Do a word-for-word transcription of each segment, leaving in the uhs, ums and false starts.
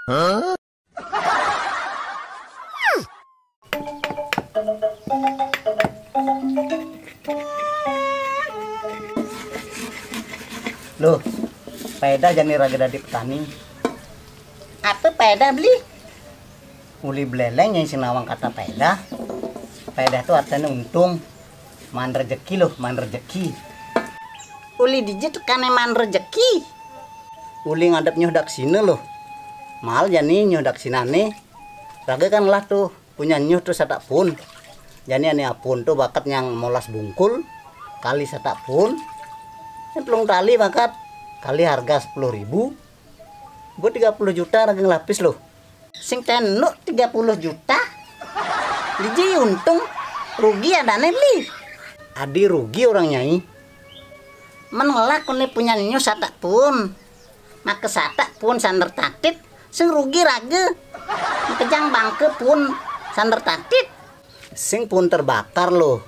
Loh, paedah jani raga dadi petani. Apa paedah, Beli? Uli beleleng nyai sing nawang kata paedah. Paedah tu artine untung. Maan rejeki loh, maan rejeki. Uli dija tekane maan rejeki? Uli ngadep nyuh daksina loh. Maal jani nyuh daksinane. Raga kan lah tu punyan nyuh tu satak puun. Jani ane apuun tu bakat nyang molas bungkul kali satak puun. Nyemplung tali bakat kali harga sepuluh ribu. Buat tiga puluh juta raga ngelapis loh. Sing tenuk tiga puluh juta. Dija untung, rugi adane, Beli? Adi rugi orang nyai. Men ngelak une punyan nyuh satak puun. Maka satak puun sander tatit, sing rugi raga. Kejang bangka puun sander tatit. Sing puun terbakar loh.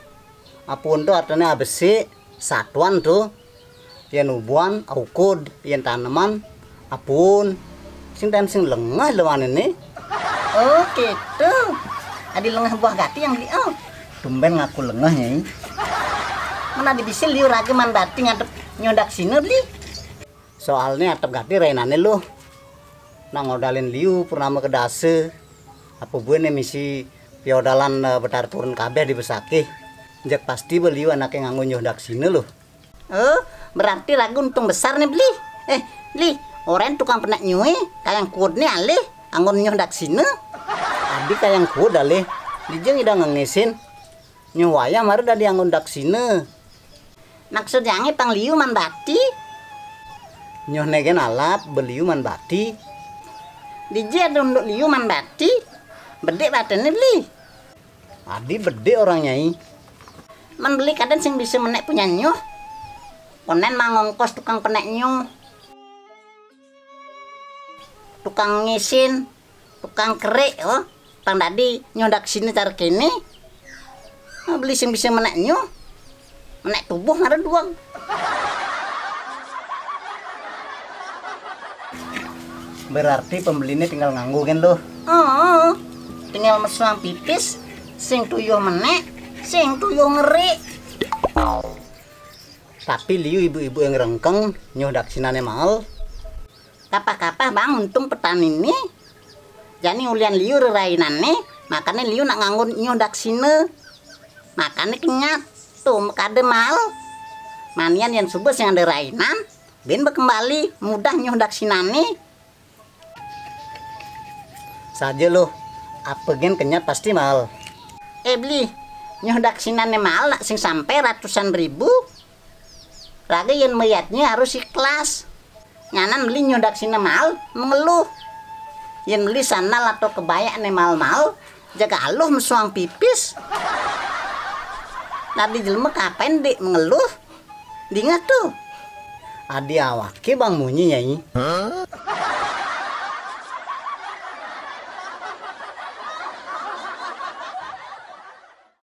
Apuun tu artine abesik, satuan tu. Yen ubuhan, aukud, yen taneman, apuun. Sing ten sing lengeh lewanene. Oh, gitu. Adi lengeh buah gati yang beli, oh. Tumben ngaku lengeh, Nyai. Men adi bisi liu raga maan bati ngadep nyuh daksina, Beli? Soalne atep gati rainane loh. Nak ngodalin liu purnama kedasa. Apa buene misi piodalan, eh, Betara Turun kabeh di besake. Jeg pasti ba liu anake nganggo nyuh daksina loh. Oh, berarti raga untung besar ne, Beli. Eh, Beli, oren tukang penek nyuhe, kayang kuudne alih, anggon nyuh daksina. Adi kayang kuud alih, dija ngidang ngengisin. Nyuh wayah mara dadi anggon daksina. Maksud jangge pang liu maan bati? Nyuhne gen alap, ba liu maan bati. Dija ada unduk liu maan bati? Bedik batene, Beli. Adi bedik orang nyai. Men Beli kaden sing bisa menek punyan nyuh. Onen mangongkos tukang penek nyuh. Tukang ngisin, tukang kerik, oh. Pang dadi nyuh daksina cara kene. Nah, Beli sing bisa menek nyuh. Menek tubuh ngara duang. Berarti pembeline tinggal nganggo gen loh. Oh, tinggal mesuang pipis, sing tuyuh menek, sing tuyuh ngerik. Tapi liu ibu-ibu yang rengkeng nyuh daksinane mael. Kapah-kapah bang untung petani ni. Jani ulian liu rerainane, makane liu nak nganggo nyuh daksina. Makane kenyat, tuh kada mael. Manian yen suba sing ada rainan, ben bekembali mudah nyuh daksinane. Saja loh, apa gen kenyat pasti mael. Eh Beli, nyuh daksinane mael nak sing sampai ratusan ribu. Raga yen meyatnya harus ikhlas. Nyanan Beli nyuh daksina mael, mengeluh. Yen Beli sandal atau kebaya ne mael-mael, jaga aluh mesuang pipis. Tadi jelema kapen dik mengeluh. Dingeh tuh. Adi awake bang munyi, Nyai.